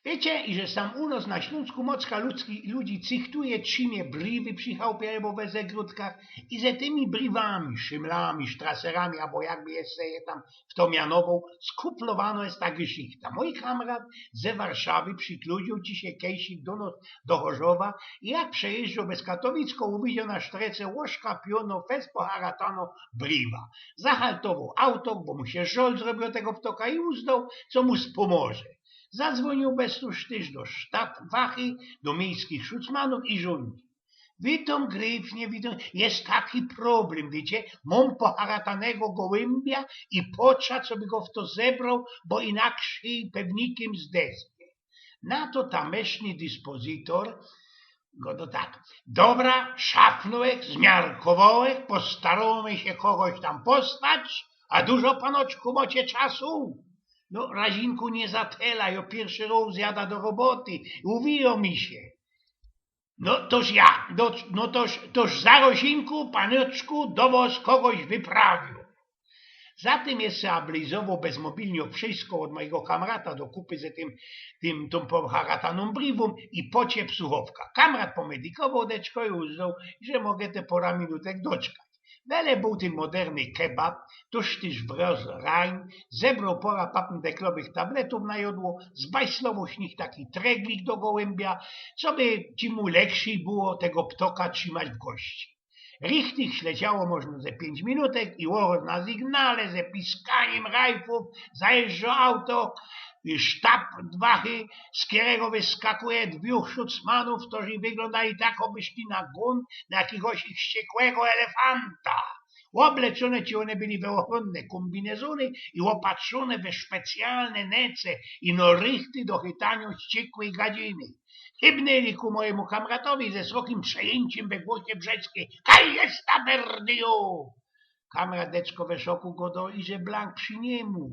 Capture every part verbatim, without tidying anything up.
Wiycie, iże sam u nos na Ślōnsku mocka ludzki, ludzi cychtuje, trzimie briwy przi chałpie abo we zagrodkach i ze tymi briwami, szymlami, sztraserami, abo jakby jeszcze je tam fto mianowoł, skuflowano je ta gyszichta. Mōj kamrat ze Warszawy przikluziōł ci sie kejsik do nos do Chorzowa i jak przejyżdżoł bez Katowicko, uwidzioł na sztrece ôszkapiono, fest poharatano briwa. Zahaltowoł auto, bo mu sie żol zrobiōł tego ftoka i uznoł, co mu spomoże. Zadzwōniōł bez to sztyż do sztabwachy, do miyjskich szucmanōw i żōndzi: „Witōm gryfnie, witōm. Jest taki problem, wiycie, mōm poharatanego gołymbia i potrza, co by go fto zebroł, bo inakszyj pewnikym zdechnie”. Na to tamyszny dyspozytor godo tak: „Dobra, szafnōłech, zmiarkowałech, postarōmy sie kogoś tam postać, a dużo, panoczku, mocie czasu?” „No, razinku niy za tela, jo piyrszy rōz jada do roboty, uwijo mi sie”. „No toż ja, no, no toż, toż za razinku, panoczku, do wos kogoś wyprawiōm”. Zatym jeszcze ablizowoł bez mobilniōw wszysko ôd mojigo kamrata do kupy ze tym, tym, tōm poharataną briwōm i pociepł suchowka. Kamrat pomedikowoł deczko i uznoł, że moga te pora minutek doczkać. Wele bōł tyn moderny kebab, toż tyż wroz rajn, zebroł pora papndeklowych tabletōw na jodło, zbajslowoł z nich taki treglik do gołymbia, co by ci mu lekszyj było tego ptoka trzimać w gości. Richtig śledziało może ze piyńć minutek i ôrō na sygnale, ze piskanim rajfōw zajeżdżo auto sztabwachy, z kerego wyskakuje dwōch szucmanōw, kotrzy wyglōndali tak, oby szli na gōn na jakigoś wściekłego elefanta. Ôbleczōne ci ône byli we ôchrōnne kōmbinezōny i ôpatrzōne we specjalne nece i no richtig do chytaniŏ wściekłej gadziny. Chybnyli ku mojimu kamratowi ze srokim przejyńciym we głosie wrzeszczeli: „Kaj jest ta, berdyju?” Kamrat deczko we szoku godo, iże blank przi niymu.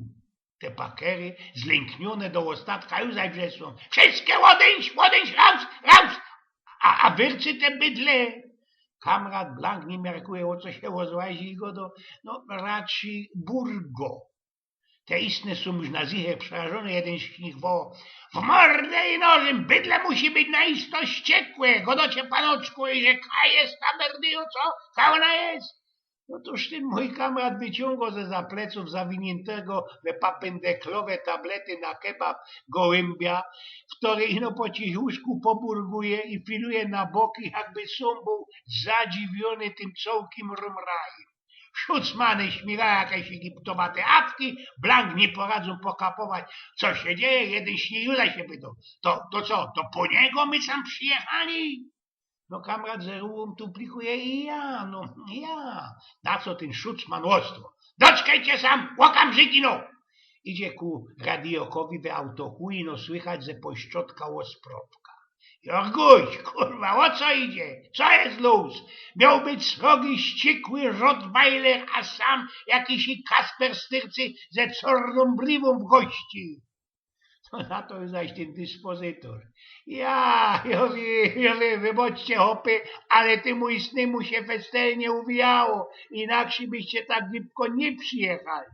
Te pakery, zlynkniōne do ôstatka, już zaś wrzeszczōm: „Wszyjske ôdyńś, ôdyńś, raus, raus! A, a wyrcy te, bydle!” Kamrat blank niy miarkuje, ô co sie rozłazi, i godo: „No, raczyj burgo.” Te istne sōm już na zicher przerażōne, jedyn z nich wołŏ: „W mordy i nożym, bydle musi być na isto wściekłe, godocie, panoczku, iże kaj jest ta, berdyju, co? Kaj ôna jest?” No toż tyn mōj kamrat wyciōngoł zeza plecōw zawiniyntygo we papndeklowe tablety na kebab gołymbia, ftory ino po cichuszku poburguje i filuje na boki, jakby sōm bōł zadziwiōny tym cołkim rōmrajym. Szucmany śmigają jak jakieś egiptowate awki, blank niy poradzōm pokapować, co sie dzieje. Jedyn z nich już sie pytŏ: „To, to co, to po niego my sam przijechali?” No kamrat ze rułōm tuplikuje: „I ja, no ja.” Na co tyn szucman ôstro: „Doczkejcie sam, ôkamrzyk ino!” Idzie ku radijokowi we autochuji, no słychać ze pościodka ôsprŏwka: „Jorguś, kurwa, ô co idzie? Co jest luz? Mioł być srogi, wściekły rottweiler, a sam jakiś Kasper Styrcy ze czornōm briwōm w gości.” No na to już zaś tyn dyspozytor: „Ja, jo wiym, jo wiym, wybaczcie, chopy, ale tymu istnymu sie festelnie uwijało, inakszyj byście tak gibko niy przijechali.”